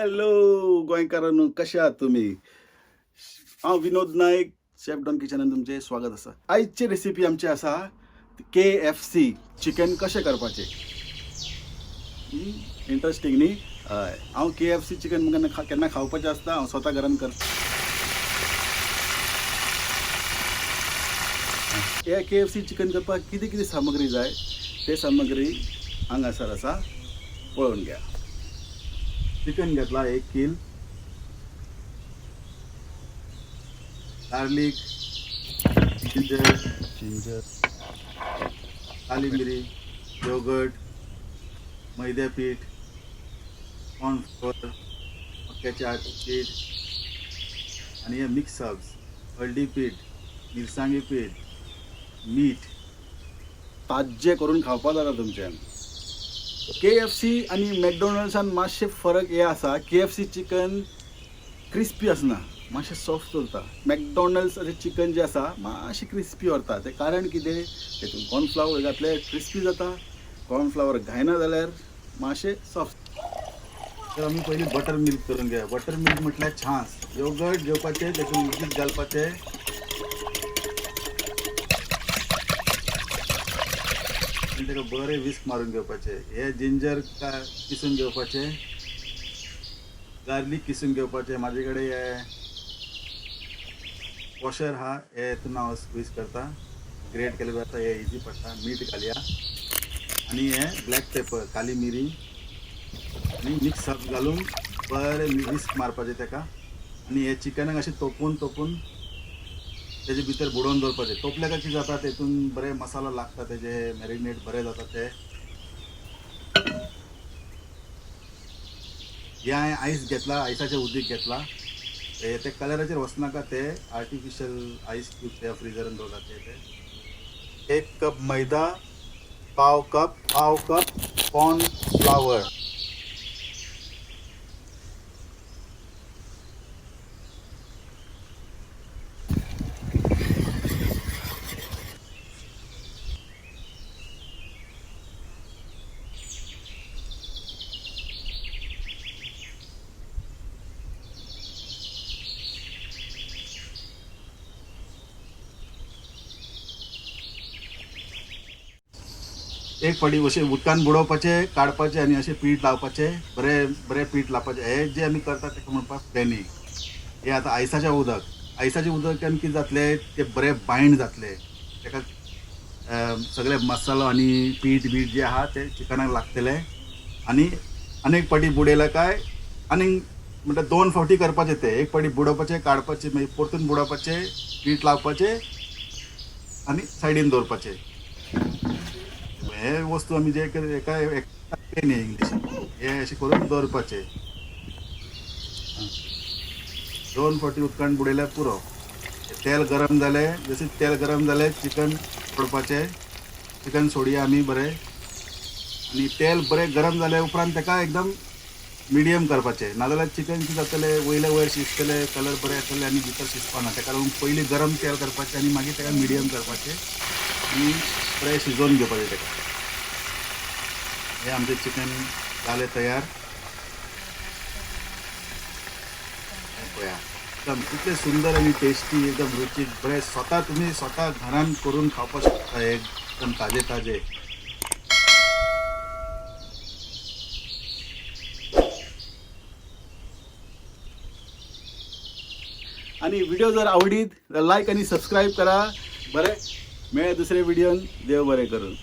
Hello गोंयकारांनो, कशे आहात तुमी? हांव विनोद नायक, शेफ डॉन किचनान तुमचें स्वागत आसा. आयची रेसिपी आमची आसा KFC chicken कशें करपाचें. इंट्रस्टींग न्ही? हय, हांव KFC chicken केन्ना केन्ना खावपाचें आसता हांव स्वता घरान करता. हे KFC chicken करपाक कितें कितें सामग्री जाय ते सामग्री हांगासर आसा, पळोवन घ्या. चिकन घेतला 1 कील, गार्लिक, जिंजर, जिंजर, काली मिरी, योगर्ट, मैद्या पीठ, कॉर्नफ्लोअर, मक्याचे पीठ आनी हे मिक्स हर्ब्स, हळदी पीठ, मिरसांगी पीठ, मीठ. ताज्जे करून खावपाक जाता तुमच्यान. KFC आनी मॅकडॉनल्ड्सान मातशें फरक हे आसा, KFC chicken crispy आसना, मातशें सॉफ्ट उरता. मॅकडॉनल्ड्साचें चिकन जें आसा मातशें क्रिस्पी उरता. तें कारण कितें, तेतून कॉर्नफ्लावर घातल्यार क्रिस्पी जाता, कॉर्नफ्लावर घायना जाल्यार मातशें सॉफ्ट. तर आमी पयलीं बटर मिल्क करून घेया. बटर मिल्क म्हटल्यार छास, योगर्ट घेवपाचें, तेतून उदीक घालपाचें, आनी ताका बरें विस्क मारून घेवपाचें. हे जिंजर किसून घेवपाचें, गार्लीक किसून घेवपाचें. म्हाजे कडेन हे वॉशर आहा, हे हितून हांव स्क्वीज करता, ग्रेट केलें जाता, हे इजी पडटा. मीठ घालया आनी हे ब्लॅक पेपर, काली मिरी आनी मिक्स हर्ब्स घालून बरें विस्क मारपाचें ताका. आनी हे चिकनाक अशें तोपून तोपून तेजे भितर बुडोवन दवरपाचें. तोपल्या काय कितें जाता, तेतून बरें मसालो लागता, तेजे मॅरिनेट बरें जाता ते. हे हांवें आयस घेतला, आयसाचें उदीक घेतला. ते कलराचेर वचनाका, ते आर्टिफिशियल आयस क्यूब ते फ्रिजरान दवरतात ते. 1 कप मैदा, पाव कप कॉर्नफ्लावर. एक फावटी अशें उदकान बुडोवपाचें, काडपाचें आनी अशें पीठ लावपाचें, बरें बरें पीठ लावपाचें. हें जें आमी करतात ताका म्हणपाक पेनी. हें आतां आयसाचें उदक, आयसाचें उदकान कितें जातलें, तें बरें बायंड जातलें, ताका सगळे मसालो आनी पीठ बीठ जें आहा तें चिकनाक लागतलें. आनी आनीक फावटी बुडयलें काय आनीक म्हणटा 2 फावटी करपाचें तें. एक फावटी बुडोवपाचें, काडपाचें, मागीर परतून बुडोवपाचें, पीठ लावपाचें आनी सायडीन दवरपाचें. हे वस्तू आमी जे एका पेनी इंग्लिशीन हे अशें करून दवरपाचें. 2 फावटी उदकान बुडयल्यार पुरो. तेल गरम जालें, जशें तेल गरम जालें चिकन सोडपाचें. चिकन सोडया आमी बरें, आनी तेल बरें गरम जालें उपरांत ताका एकदम मिडियम करपाचें, नाजाल्यार चिकन कितें जातलें, वयले वयर शिजतलें, कलर बरें येतलें आनी भितर शिजपाना. ताका लागून पयलीं गरम तेल करपाचें आनी मागीर ताका मिडियम करपाचें आनी बरें शिजोवन घेवपाचें ताका. हे आमचें चिकन जालें तयार. पळया एकदम कितलें सुंदर आनी टेस्टी, एकदम रुचीक, बरें स्वता तुमी स्वता घरान करून खावपाक शकता, एकदम ताजें ताजें. आनी व्हिडिओ जर आवडीत जाल्यार लायक आनी सबस्क्रायब करा. बरें, मेळया दुसरे व्हिडियोन. देव बरें करूं.